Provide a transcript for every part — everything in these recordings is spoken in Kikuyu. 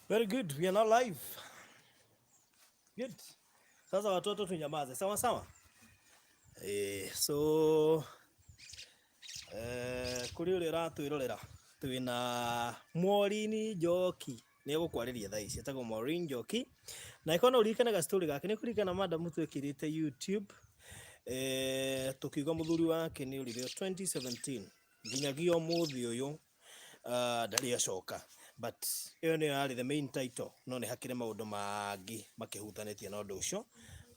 Very good. We are now live. Good. Sasa watoto tunyamaze. Sawa sawa? So kuri uria uratwirorera twina Maureen Njoki nĩ egũkwarĩria thaa ici, etagwo Maureen Njoki, na ĩkorwo no ũririkane ga story gake, nĩ ũkũririkana madam twekĩrĩte YouTube, tũkiuga mũthuri wake nĩ ũrire 2017 nginyagia ũmũthĩ ũyũ ndarĩ acoka, but ĩyo nĩyo yarĩ the main title, no nĩ hakĩrĩ maũndũ mangĩ makĩhutanĩtie na ũndũ ũcio,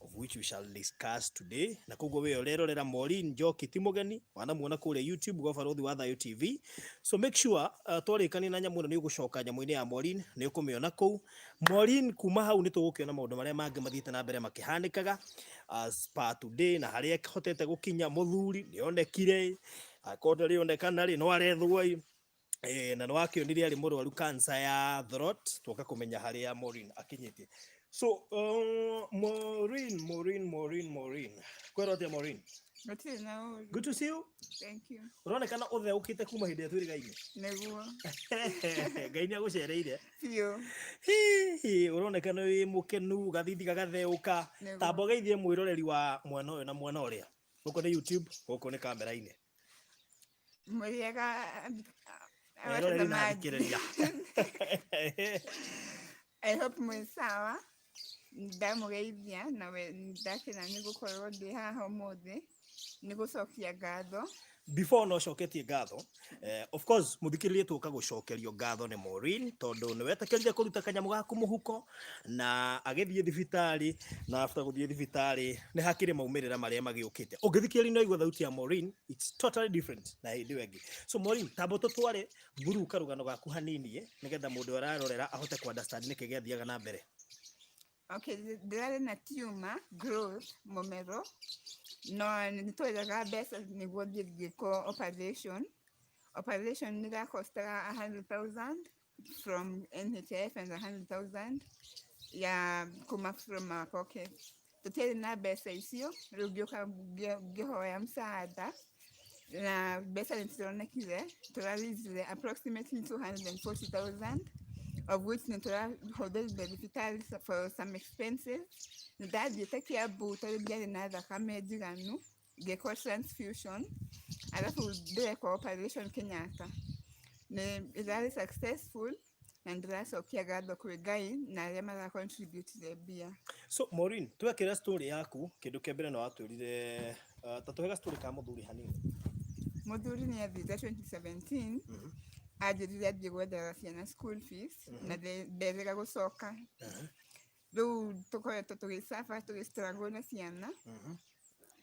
of which we shall discuss today. Na koguo we ũrerorera Maureen Njoki ti mũgeni, wanamuona kũrĩa YouTube gwa Barũthi wa Thayũ TV. So make sure twarĩkania na nyamũ ĩno nĩ ũgũcoka nyamũ-inĩ ya Maureen, nĩ ũkũmĩona kũu. Maureen, kuma hau nĩ tũgũkĩona maũndũ marĩa mangĩ mathiĩte na mbere makĩhanĩkaga as per today, na harĩa hotete gũkinya. Mũthuri nĩ onekire, akorwo ndarĩ onekana rĩ, no arethwo ĩ. Na nĩ wakĩonire arĩ mũrwaru cancer ya throat, twoka kũmenya harĩa Maureen akinyĩtie. So Maureen, Maureen, Maureen, Maureen, kwĩrwo atĩa, Maureen? Gũtirĩ na ũru. Good to see you. Thank you. Ũronekana ũtheũkĩte kuma hĩndĩ ĩrĩa twĩrĩgaine. Nĩguo. Ngai nĩ agũcereire. Biũ. Hihi ũronekana wĩ mũkenu, gathithi gagatheũka. Nĩguo. Tamba ũgeithie mwĩroreri wa mwena ũyũ na mwena ũrĩa. Gũkũ nĩ YouTube, gũkũ nĩ kamera-inĩ. Mũrĩega Eroreri na abatazamaji. athikĩrĩria. I hope mwĩ sawa. Ndamũgeithia na we ndakena nĩ gũkorwo ndĩ haha ũmũthĩ nĩ gũcokia ngatho. Before no coketie ngatho, of course mũthikĩrĩrie, tũka gũcokerio ngatho nĩ Maureen tondũ nĩ wetĩkĩrire kũruta kanyamũ gaku mũhuko na agĩthiĩ thibitarĩ, na after gũthiĩ thibitarĩ nĩ hakĩrĩ maumĩrĩra marĩa magĩũkĩte. Ũngĩthikĩrĩria no igua thauti ya Maureen, it's totally different na hĩndĩ ĩyo ĩngĩ. So Maureen, tamba tũtware through karũgano gaku hanini, nĩgetha mũndũ ararorera ahote ku understand nĩkĩ gĩathiaga na mbere. Okay, ndĩrarĩ na tumor growth mũmero, no nĩ twethaga mbeca nĩguo thiĩ ngĩkwo operation. Operation nĩ ĩrakostaga 100,000 from NHIF and 100,000 ya kuma from our pocket. Tũtiarĩ na mbeca icio, rĩu ngĩũka ngĩhoya msaada na mbeca nĩ cironekire. Tũraraisire approximately 240,000, of which nĩ tũrahũthĩrire thibitarĩ for some expenses. Nĩ ndathiĩte Kiambu tondũ ndiarĩ na thakame njiganu, ngĩkwo transfusion, alafu ndĩrekwo operation Kenyatta. Nĩ ĩrarĩ successful na ndĩracokia ngatho kwĩ Ngai na arĩa mara contribute mbia. So Maureen, twekĩra story yaku, kĩndũ kĩa mbere nĩ watwĩrire, ta tũhe ga story ka mũthuri hanini. Mũthuri nĩ athire 2017, anjĩrire athiĩ gwethera ciana school fees na nderĩga gũcoka. Rĩu tũkoretwo tũgĩcaba, tũgĩ struggle na ciana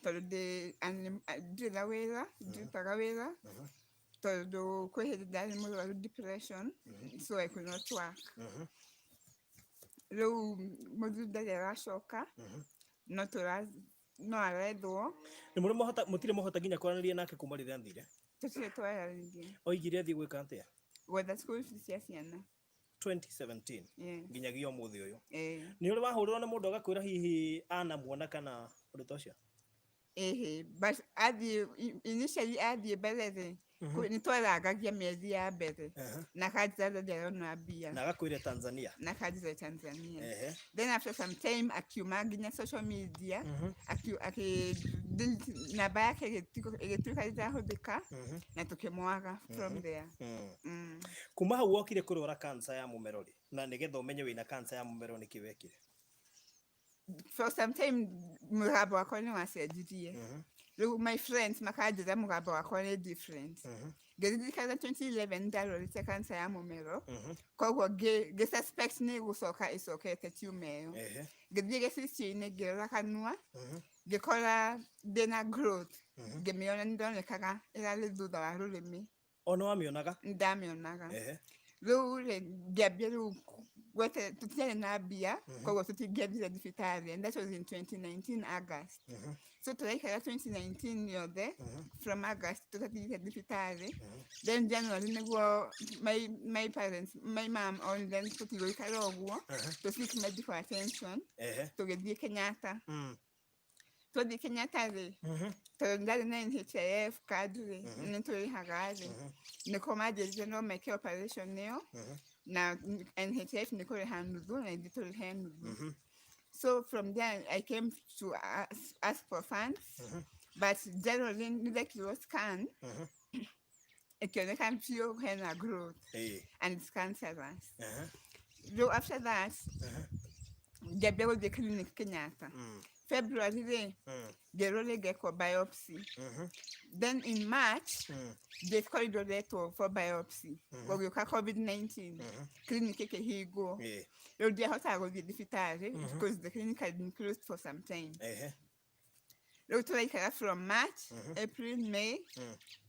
tondũ ndirĩ na wĩra, ndirutaga wĩra tondũ kwĩ hĩndĩ ndarĩ mũrwaru depression, so I could not work. Rĩu mũthuri ndarĩ aracoka, no tũra no arethwo. Nĩ mũrĩ mwahota, mũtirĩ mwahota nginya kwaranĩria nake kuma rĩrĩa athire? Tũtirĩ twaranĩria. Oigire athiĩ gwĩka atĩa? Gwetha school fees cia ciana. 2017? Yeah. Nginyagia ũmũthĩ ũyũ? Eh. Nĩ ũrĩ wahũrĩrwo nĩ mũndũ agakwĩra hihi anamuona kana ũndũ ta ũcio? Ĩhĩ, but athiĩ initially athiĩ mbere rĩ, nĩ twarangagia mĩeri ya mbere na akanjĩra ndarĩ arona mbia. Na agakwĩra Tanzania? Na akanjĩra Tanzania. Then after some time akiuma nginya social media, akĩ delete namba yake, ĩgĩtuĩka ndĩrahũthĩka na tũkĩmwaga from there. Kuma hau wokire kũrwara cancer ya mũmero rĩ, na nĩgetha ũmenye wĩna cancer ya mũmero, nĩkĩ wekire? For some time mũgambo wakwa nĩ wacenjirie. Rĩu my friends makanjĩra mũgambo wakwa nĩ different. Ngĩririkana 2011 ndarwarĩte cancer ya mũmero, koguo ngĩ suspect nĩ gũcoka ĩcokete tumor ĩyo. Ngĩthiĩ gĩcicio-inĩ, ngĩrora kanua, ngĩkora ndĩna growth, ngĩmĩona nĩ ndonekaga ĩrarĩ thutha wa rũrĩmĩ. O nĩ wamĩonaga? Nĩ ndamĩonaga. Rĩu rĩ, ngĩambia rĩu gwete, tũtiarĩ na mbia, koguo tũtingĩathire thibitarĩ, and that was in 2019 August. So tũraikara 2019 yothe from August tũtathiĩte thibitarĩ. Then January nĩguo my parents, my mom onire tũtigũikara ũguo, to seek medical attention. Tũgĩthiĩ Kenyatta. Twathiĩ Kenyatta rĩ, tondũ ndarĩ na NHIF card rĩ, nĩ tũrĩhaga rĩ, nĩko manjĩrire no meke operation ĩyo. Na NHIF nĩ kũrĩha nuthu na ithuĩ tũrĩhe nuthu. So from there I came to ask for funds, but generally nĩ ndekirwo scan, ĩkĩoneka biũ hena growth and it's cancerous. Rĩu after that ngĩambia gũthiĩ clinic Kenyatta. February rĩ, ngĩrwo rĩngĩ ekwo biopsy. Then in March ngĩkorirwo ndetwo for biopsy, gũgĩũka COVID-19, clinic ĩkĩhingwo. Rĩu ndiahotaga gũthiĩ thibitarĩ because the clinic had been closed for some time. Rĩu tũraikara from March, April, May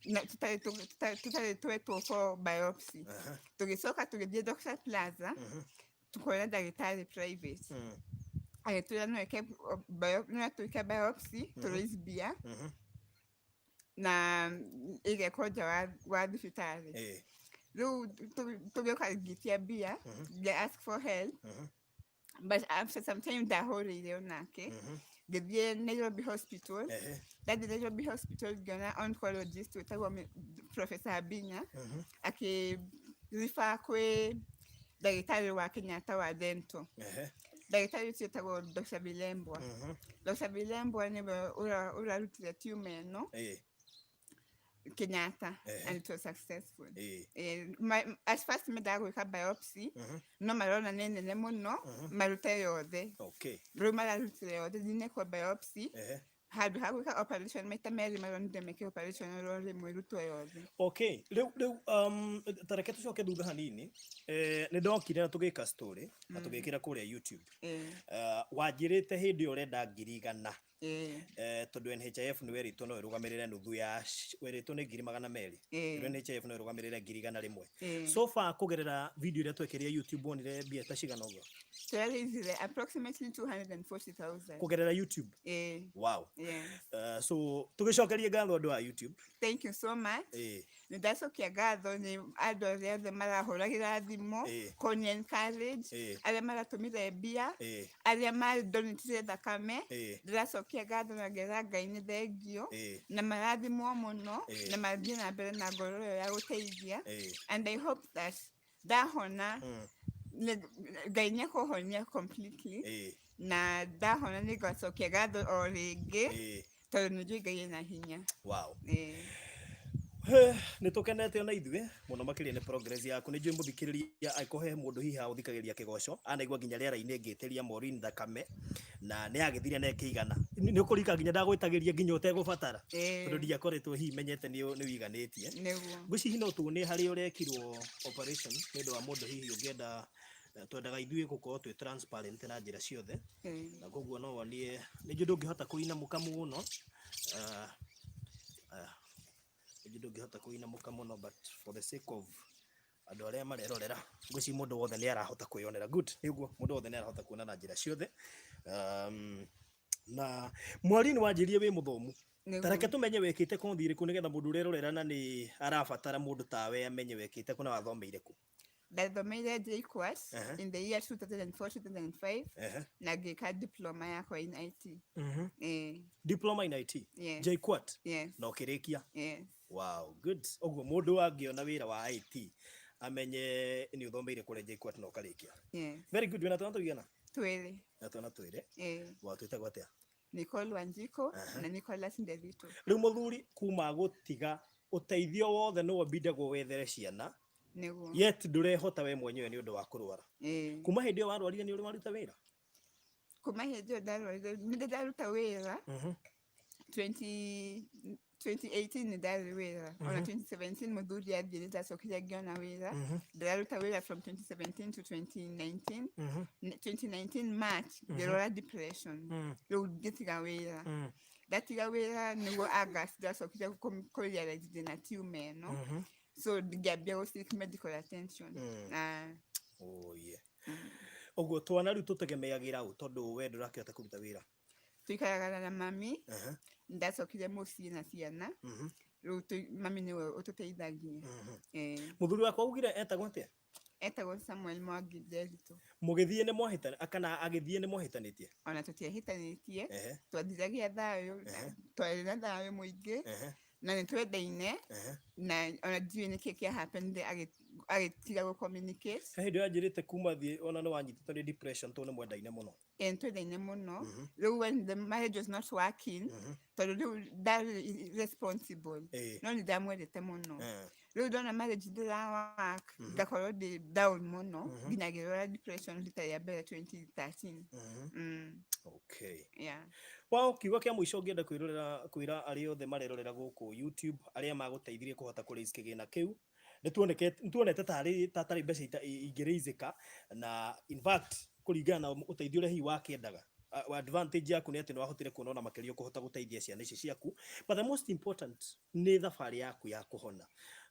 na tũtarĩ twetwo for biopsy. Tũgĩcoka tũgĩthiĩ Dr Plaza tukuona ndagĩtarĩ private, agĩtwĩra no eke no twĩke biopsy, tũraise mbia na ĩgekwo nja wa thibitarĩ. Rĩu tũgĩũka ngĩtia mbia, ngĩ ask for help, but after some time ndahũrĩire onake, ngĩthiĩ Nairobi Hospital. Ndathiĩ Nairobi Hospital ngĩona oncologist wĩtagwo Professor Abinya, akĩ refer kwĩ ndagĩtarĩ wa Kenyatta wa dental. Ndagĩtarĩ ũcio etagwo Dr Bilembwa. Dr Bilembwa nĩwe ũrarutire tumor ĩno Kenyatta and it was successful. At first mendaga gwĩka biopsy, no marona nĩ nene mũno, marute yothe. Rĩu mararutire yothe, ndinekwo biopsy. Handũ ha gwĩka operation maita merĩ, maronire meke operation oro rĩmwe, ĩrutwo yothe. Okay, rĩu ta reke tũcoke thutha hanini. Nĩ ndokire na tũgĩka story na tũgĩkĩra kũrĩa YouTube. Wanjĩrĩte hĩndĩ ĩyo ũrenda 100,000, tondũ NHIF nĩ werĩtwo no ĩrũgamĩrĩre nuthu ya werĩtwo nĩ 200,000. Rĩu NHIF no ĩrũgamĩrĩre 101,000. So far kũgerera video ĩrĩa twekĩrire YouTube wonire mbia ta cigana ũguo? Tũrareizire approximately 240,000. Kũgerera YouTube? Eh. Wow. Yes. So tũgĩcokerie ngatho andũ a YouTube. Thank you so much. Nĩ ndacokia ngatho nĩ andũ arĩa othe marahũragĩra thimũ kũni encourage, arĩa maratũmire mbia, arĩa madonatire thakame. Ndĩracokia ngatho na ngera Ngai nĩ thengio na marathimwo mũno na mathiĩ na mbere na ngoro ĩyo ya gũteithia. And I hope that ndahona, Ngai nĩ ekũhonia completely, na ndahona nĩ ngacokia ngatho o rĩngĩ, tondũ nĩ njũĩ Ngai ena hinya. Nĩ tũkenete ona ithuĩ mũno makĩria nĩ progress yaku. Nĩ njũĩ mũthikĩrĩria angĩkorwo he mũndũ hihi ũthikagĩrĩria kĩgoco anaigua nginya rĩera-inĩ ngĩtĩria Maureen thakame na nĩ agĩthire na ĩkĩigana, nĩ ũkũrika nginya ndagwĩtagĩria nginya ũtegũbatara, tondũ ndiakoretwo hihi menyete nĩ ũiganĩtie. Ngwĩciria hihi no tuone harĩa ũrekirwo operation nĩ ũndũ wa mũndũ hihi ũngĩenda. Twendaga ithuĩ gũkorwo twĩ transparent na njĩra ciothe, na koguo no wonie nĩ njũĩ ndũngĩhota kũinamũka mũno, nĩ njũĩ ndũngĩhota kũinamũka mũno, but for the sake of andũ arĩa marerorera, ngwĩciria mũndũ wothe nĩ arahota kwĩyonera. Good, nĩguo mũndũ wothe nĩ arahota kuona na njĩra ciothe. Na Maureen, wanjĩrie wĩ mũthomu. Ta reke tũmenye wĩkĩte kothi ĩrĩkũ, nĩgetha mũndũ ũrerorera na nĩ arabatara mũndũ tawe amenye wĩkĩte kũ na wathomeire kũ. Ndathomeire JKUAT in the year 2004 2005 na ngĩka diploma yakwa in IT. Diploma in IT? Yes. JKUAT? Yes. Na ũkĩrĩkia? Yes. Wow, good. Ũguo mũndũ angĩona wĩra wa IT amenye nĩ ũthomeire kũrĩa JKUAT na ũkarĩkia. Yes. Very good. Wĩna twana tũigana? Twĩrĩ. Na twana twĩrĩ? Eh. Wa twĩtagwo atĩa? Nicole Wanjiko na Nicholas Nderito. Rĩu mũthuri kuma gũtiga ũteithio wothe nĩ wambindagwo wethere ciana, yet ndũrehota we mwenyewe nĩ ũndũ wa kũrwara. Kuma hĩndĩ ĩyo warwarire nĩ ũrĩ waruta wĩra? Kuma hĩndĩ ĩyo ndarwarire nĩ ndaruta wĩra. 20 2018 nĩ ndarĩ wĩra, ona 2017 mũthuri athiĩ nĩ ndacokire ngĩona wĩra. Ndĩraruta wĩra from 2017 to 2019. 2019 March ngĩrwara depression, rĩu ngĩtiga wĩra. Ndatiga wĩra nĩguo August ndacokire kũ realize ndĩna tumor ĩno, so ngĩambia gũ seek medical attention. Oh, yeah. Ũguo twana rĩu tũtegemeagĩra ũ, tondũ we ndũrakĩhota kũruta wĩra? Tũikaraga na mami. Ndacokire mũciĩ na ciana. Rĩu mami nĩwe ũtũteithagia. Mũthuri wakwa augire etagwo atĩa? Etagwo Samuel Mwangi Nderito. Mũgĩthiĩ nĩ mwahĩtana kana agĩthiĩ nĩ mwahĩtanĩtie? Ona tũtiahĩtanĩtie. Twathiragia thayũ, twarĩ na thayũ mũingĩ na nĩ twendaine, na ona ndiũĩ nĩkĩ kĩa happened. Agĩtiga gũ communicate. He hĩndĩ yanjĩrĩte kuma thiĩ ona nĩ wanyitĩtwo nĩ depression tondũ nĩ mwendaine mũno. Ĩ, twendaine mũno. Rĩu when the marriage was not working, tondũ rĩu ndarĩ responsible, no nĩ ndamwendete mũno. Rĩu ndona marriage ndĩra work, ngakorwo ndĩ down mũno, nginya ngĩrwara depression rita rĩa mbere 2013. Okay. Yeah. Wow, kiugo kĩa mũico ũngĩenda kwĩrorera kwĩra arĩa othe marerorera gũkũ YouTube, arĩa magũteithirie kũhota kũ raise kĩgĩna kĩu, nĩ tuonete tarĩ tatarĩ mbeca ingĩraisĩka, na in fact kũringana na ũteithio ũrĩa hihi wakĩendaga, advantage yaku nĩ atĩ nĩ wahotire kuona ona makĩria ũkũhota gũteithia ciana ici ciaku, but the most important nĩ thabarĩ yaku ya kũhona,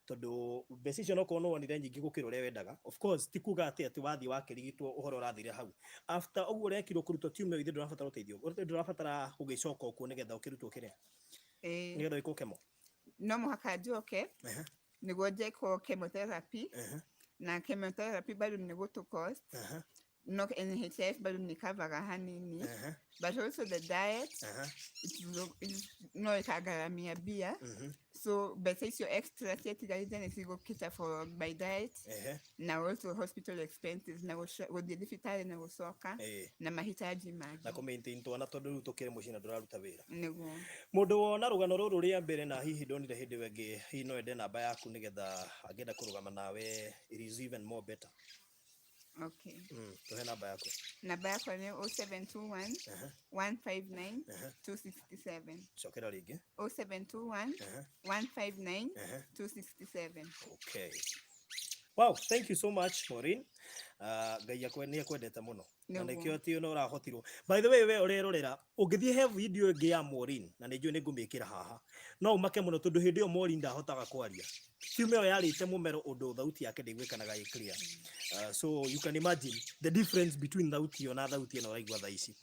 tondũ mbeca icio no korwo nĩ wonire nyingĩ gũkĩra ũrĩa wendaga. Of course ti kuga atĩ wathiĩ wakĩrigitwo ũhoro ũrathire hau. After ũguo ũrekirwo kũrutwo tumor, ithe ndũrabatara ũteithio, ndũrabatara gũgĩcoka okuo nĩgetha ũkĩrutwo kĩrĩa, nĩgetha wĩkwo chemo? No mũhaka njoke nĩguo njĩkwo chemotherapy, na chemotherapy bado nĩ gũtũ cost. No NHIF bado nĩ coverga hanini, but also the diet, no ĩkangaramia mbia. So mbeca icio extra ciatigarĩte nĩ cigũkĩta for my diet na also hospital expenses na gũthiĩ thibitarĩ na gũcoka na mahitaji mangĩ. Na kũ maintain twana, tondũ rĩu tũkĩrĩ mũciĩ na ndũraruta wĩra. Nĩguo. Mũndũ wona rũgano rũrũ rĩa mbere na hihi ndonire hĩndĩ ĩyo ĩngĩ, hihi no ende namba yaku nĩgetha angĩenda kũrũgama nawe, it is even more better. Okay. Tũhe namba yaku. Namba yakwa nĩ 0721 159 267. Cokera rĩngĩ. 0721 159 267. Okay, wow, thank you so much, Maureen. Ngai nĩ akwendete mũno na Nĩguo. nĩkĩo atĩ ona ũrahotirwo. By the way, we ũrerorera, ũngĩthiĩ he video ĩngĩ ya Maureen, na nĩ njũĩ nĩ ngũmĩkĩra haha, no ũmake mũno, tondũ hĩndĩ ĩyo Maureen ndahotaga kwaria. Tumor ĩyo yarĩte mũmero ũndũ thauti yake ndĩiguĩkanaga ĩ clear. So you can imagine the difference between thauti ĩyo na thauti ĩno ũraigua thaa ici.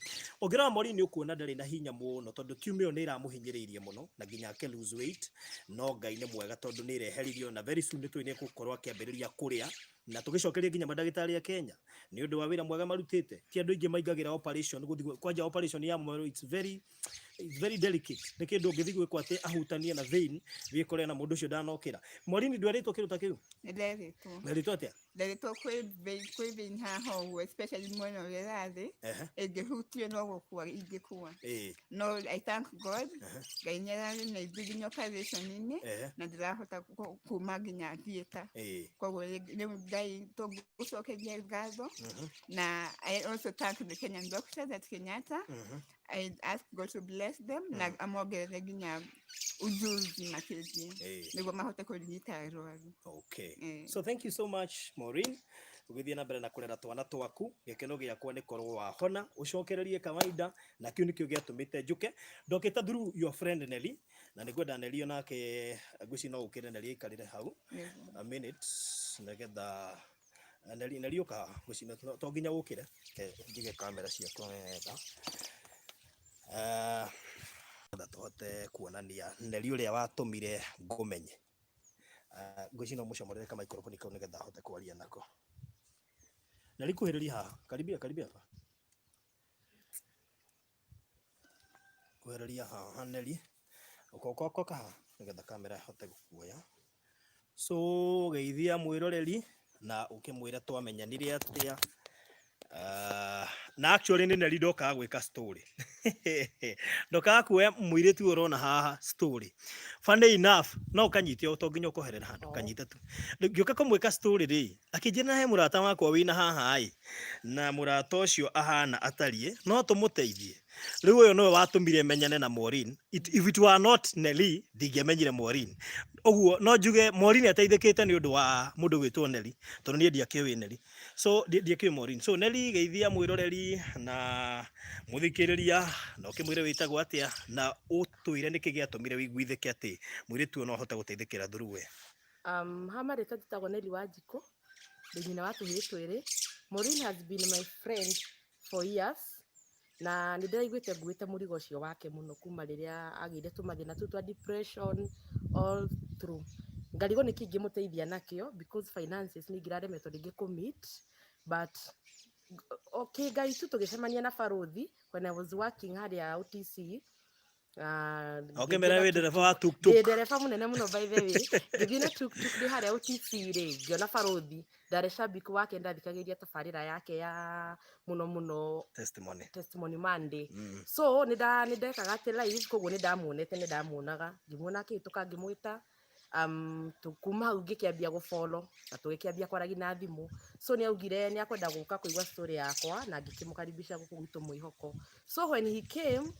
Ũngĩrora Maureen, nĩ ũkuona ndarĩ na hinya mũno, tondũ tumor ĩyo nĩ ĩramũhinyĩrĩirie mũno na nginya ake lose weight. No Ngai nĩ mwega, tondũ nĩ ĩreheririo, na very soon nĩ tũĩ nĩ egũkorwo akĩambĩrĩria kũrĩa, na tũgĩcokeria nginya mandagĩtarĩ a Kenya nĩ ũndũ wa wĩra mwega marutĩte. Ti andũ aingĩ maingagĩra operation gũthiĩ kwanja operation ya mũmero. It's very delicate. Nĩ kĩndũ ũngĩthiĩ gwĩkwo atĩ ahutanie na vein, wĩkore na mũndũ ũcio ndanokĩra. Maureen, ndwerĩtwo kĩndũ ta kĩu? Nĩ nderĩtwo. Werĩtwo atĩa? Nderĩtwo kwĩ vein haha ũguo, especially mwena ũrĩa ĩrathiĩ, ĩngĩhutio no gũkua ingĩkua. No I thank God, Ngai nĩ ararĩ na ithuĩ nginya operation-inĩ, na ndĩrahota kuma nginya theatre. Koguo rĩu Ngai tũngũcokeria ngatho, na I also thank the Kenyan doctors at Kenyatta. I ask God to bless them na amongerere nginya ujuzi makĩria nĩguo mahote kũrigita arwaru. So thank you so much, Maureen. Ũgĩthiĩ na mbere na kũrera twana twaku. Gĩkeno gĩakwa nĩ korwo wahona, ũcokererie kawaida, na kĩu nĩkĩo gĩatũmĩte njũke. Ndokĩte through your friend Nelly, na nĩ ngwenda Nelly onake, ngwĩciria no ũkĩre Nelly aikarĩre hau Nĩguo. a minute, nĩgetha Nelly, Nelly ũka haha. Ngwĩciria to nginya ũkĩre. Reke njige kamera ciakwa wega, nĩgetha tũhote kuonania Nelly ũrĩa watũmire ngũmenye. Ngwĩciria no mũcomorere ka microphone kau nĩgetha ahote kwaria nako. Nelly, kuhĩrĩria haha, karibia, karibia hapa, kuhĩrĩria haha. Nelly, ũka, ũka, ũka haha nĩgetha kamera ĩhote gũkuoya. So geithia mwĩroreri na ũkĩmwĩre twamenyanire atĩa. Na actually nĩ Nelly ndokaga gwĩka story, ndokaga kuoya mũirĩtu ũyũ ũrona haha story. Funny enough, no ũkanyite, to nginya ũkoherera handũ, kanyite tu. Rĩu ngĩũka kũmwĩka story rĩ, akĩnjĩra he mũrata wakwa wĩna haha ĩ, na mũrata ũcio ahana atariĩ no tũmũteithie. Rĩu ũyũ nĩwe watũmire menyane na Maureen. If it were not Nelly, ndingĩamenyire Maureen. Ũguo no njuge Maureen ateithĩkĩte nĩ ũndũ wa mũndũ gwĩtwo Nelly, tondũ niĩ ndiakĩũĩ Nelly, so ndiakĩũĩ Maureen. So Nelly, geithia mwĩroreri na mũthikĩrĩria, na ũkĩmwĩre wĩtagwo atĩa, na ũtwĩre nĩkĩ gĩatũmire wĩiguithĩke atĩ mũirĩtu ũyũ no ahote gũteithĩkĩra through we. Ha marĩtwa njĩtagwo Nelly Wanjikũ, ndĩ nyina wa tũhĩĩ twĩrĩ. Maureen has been my friend for years, na nĩ ndĩraiguĩte nguĩte mũrigo ũcio wake mũno kuma rĩrĩa agĩire tũmathĩna tũu twa depression all through. Ngarigwo nĩkĩ ingĩmũteithia nakĩo, because finances nĩ ingĩraremetwo rĩngĩ kũ meet, but okay, Ngai tu tũgĩcemania na Barũthi when I was working harĩa OTC. Ah, Ũkĩmera ngĩthiĩ wĩ na ndereba wa tuk tuktuk. Ndĩ ndereba mũnene mũno by the way. Ngĩthiĩ na tuktuk ndĩ harĩa OTC rĩ, ngĩona barothi, ndarĩ shabiki wake, ndathikagĩrĩria tabarĩra yake ya mũno mũno. Testimony. Testimony Monday. So nĩ ndekaga atĩ live, koguo nĩ ndamuonete, nĩ ndamuonaga, ngĩmuona akĩhĩtũka, ngĩmwĩta. Kuma hau ngĩkĩambia gũfollow na tũgĩkĩambia kwaragia na thimũ. So nĩ augire nĩ akwenda gũka kũigua story yakwa na ngĩkĩmũkaribisha gũkũ gwitũ Mwĩhoko. So when he came,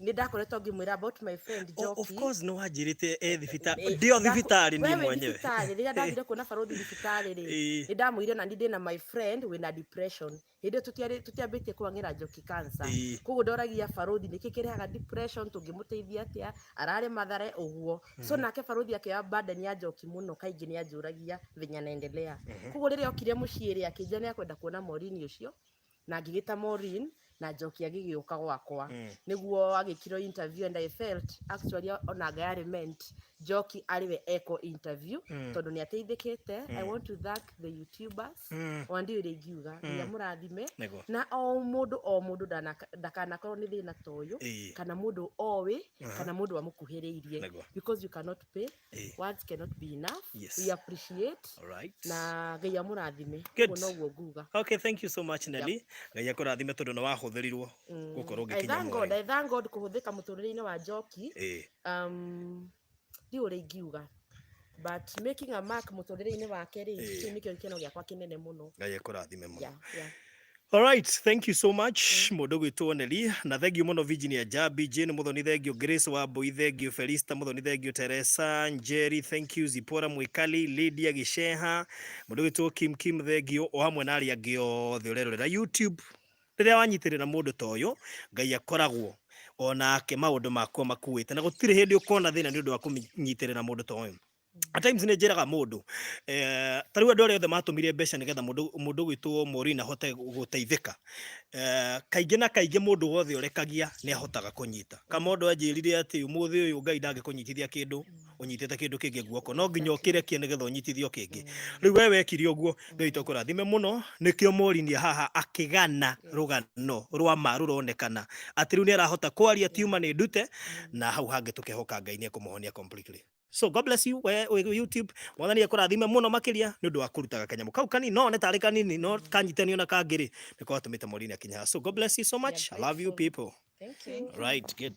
nĩ ndakoretwo ngĩmwĩra about my friend Oh, of Njoki. course nĩ wanjĩrĩte e thibitarĩ, ndĩ o thibitarĩ we niĩ wĩ mwenyewe. Thibitarĩ, rĩrĩa ndathire kuona barothi thibitarĩ rĩ, nĩ ndamwĩrire ona niĩ ndĩna my friend wĩna depression. Hĩndĩ ĩyo tũtiambĩtie kwang'ĩra Njoki cancer. Koguo ndoragia barothi nĩkĩ kĩrehaga depression, tũngĩmũteithia atĩa, ararĩ Mathare ũguo. So nake barothi akĩoya burden ya Njoki mũno, kaingĩ nĩ anjũragia venye anaendelea. Koguo rĩrĩa okire mũciĩ rĩ, akĩnjĩra nĩ akwenda kuona Maureen ũcio, na ngĩgĩta Maureen na Njoki agĩgĩũka gwakwa. Nĩguo agĩkirwo interview, and I felt actually onanga yarĩ meant Njoki arĩ we ekwo interview, tondũ nĩ ateithĩkĩte. I want to thank the YouTubers. Ona ndiũĩ ũrĩa ingiuga, Ngai amũrathime. Na o mũndũ o mũndũ ndakanakorwo nĩ thĩna ta ũyũ, kana mũndũ oĩ, kana mũndũ amũkuhĩrĩirie, because you cannot pay. Words cannot be enough. We appreciate. Na Ngai amũrathime. Good. Ũguo noguo nguga. Okay, thank you so much, Nelly. Ngai akũrathime tondũ nĩ wahũthĩrirwo gũkorwo I ũgĩkinya thank God, Maureen. I thank God kũhũthĩka mũtũrĩre-inĩ wa Njoki. Ndiũĩ ũrĩa ingiuga, but making a mark mũtũrĩre-inĩ wake rĩ, kĩu nĩkĩo gĩkeno gĩakwa kĩnene mũno. Ngai akũrathime mũno. Yeah. All right, thank you so much, mũndũ gwĩtwo Nelly, na thank you mũno Virginia Jabi, Jane Muthoni, thank you Grace Wambui, thank you Felista Muthoni, thank you Teresa Njeri, thank you Zipora Mwikali, Lydia Giceha, mũndũ gwĩtwo Kim Kim, thank you o hamwe na arĩa angĩ othe ũrerorera YouTube. Rĩrĩa wanyitĩrĩra mũndũ ta ũyũ, Ngai akoragwo onake maũndũ makwa makuĩte, na gũtirĩ hĩndĩ ũkona thĩna nĩ ũndũ wa kũnyitĩrĩra mũndũ ta ũyũ. At times nĩ njĩraga mũndũ, ta rĩu andũ arĩa othe matũmire mbeca nĩgetha mũndũ gwĩtwo Maureen ahote gũteithĩka, kaingĩ na kaingĩ mũndũ wothe ũrekagia nĩ ahotaga kũnyita. Kama ũndũ anjĩrire atĩ ũmũthĩ ũyũ Ngai ndangĩkũnyitithia kĩndũ ũnyitĩte kĩndũ kĩngĩ guoko, no nginya ũkĩrekie nĩgetha ũnyitithio kĩngĩ. Rĩu we wekire ũguo, Ngai witũ akũrathime mũno. Nĩkĩo Maureen haha akĩgana rũgano rwa ma rũronekana atĩ rĩu nĩ arahota kwaria tiuma nĩ ndute, na hau hangĩ tũkehoka Ngai nĩ ekũmũhonia completely. So God bless you we wĩ YouTube. Mwathani akũrathime mũno makĩria nĩ ũndũ wa kũrutaga kanyamũ kau kanini, no one tarĩ kanini, no kanyitanio na kangĩ rĩ, nĩko gatũmĩte Maureen akinye haha. So God bless you so much. I love you people. Thank you. Right, good.